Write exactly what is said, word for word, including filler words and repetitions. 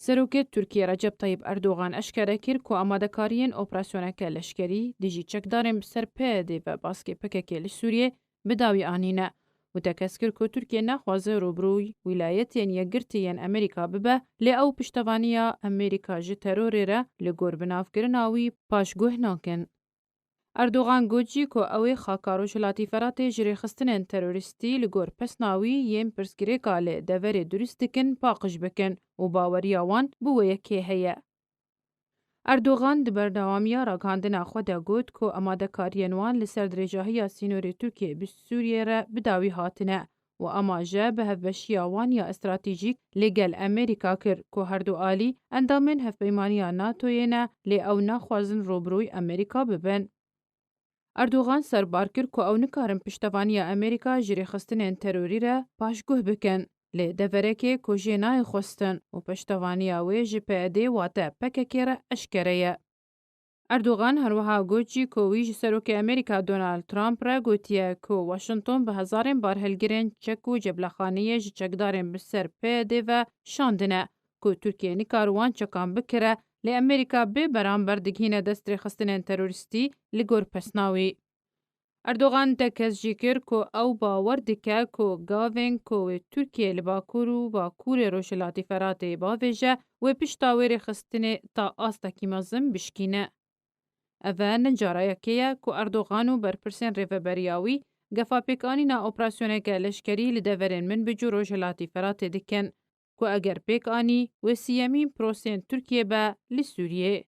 Serokê Tirkiyê Recep Tayyip Erdogan eşkere kir ku amadekariyên operasyoneke leşkerî dijî çekdarên bi ser P Y D ve baskê P K K li Sûriyê bi dawî anîne û tekez kir ku Tirkiye naxwaze rûbirûyî Wîlayetên Yekgirtî yên Amerîka bibe, lê ew piştevaniya Amerîka ji terorê re li gor binavkirina wî paşguh nakin. Erdogan got jî ku ew ê xaka Rojhilatî Feratê ji rêxistinên terorîstî li gor pesna wî yên pirsgirêka li deverê durust dikin paqij bikin û baweriya wan bi wê yekê heye. Erdogan di berdewamiya ragihandina xwe de got ku amadekariyên wan li ser dirêjahiya sînorê Tirkiyê bi Sûriyê re bi dawî hatine û amaje bi hevbeşiya wan ya stratejîk li gel Amerîka kir ku her du alî endamên Hevpeymaniya NATOyê ne, lê ew naxwazin rûbirûyî Amerîka bibin. Erdogan serbar kir ku ew nikarin piştevaniya Amerîka ji rêxistinên terorî re paşguh bikin, lê deverekê ku jê nayê xwestin û piştevaniya wê ji P Y D wate P K K re eşkere ye. Erdogan her wiha got jî ku wî ji Serokê Amerîka Donald Trump re gotiye ku Washington bi hezarên barhilgirên çek û ceblexaneyê ji çekdarên bi ser P Y D ve şandine ku Tirkiye nikar wan çekan bikire, lê Amerîka bê beramber digihîne dest rêxistinên terorîstî li gor pesna wî. Erdogan tekez jî kir ku ew bawer dike ku gavên ku wê Tirkiye li Bakur û Bakurê Rojhilatî Feratê bavêje, wê pişta wê rêxistinê ta astekî mezin bişkîne. Ev e ne cara yekê ye ku Erdogan û berpirsên rêveberiya wî gefa pêkanîna operasyoneke leşkerî li deverên Minbic û Rojhilatî Feratê dikin, ku eger pêk anî, wê siyemîn prosên Tirkiyê be li Sûriyê.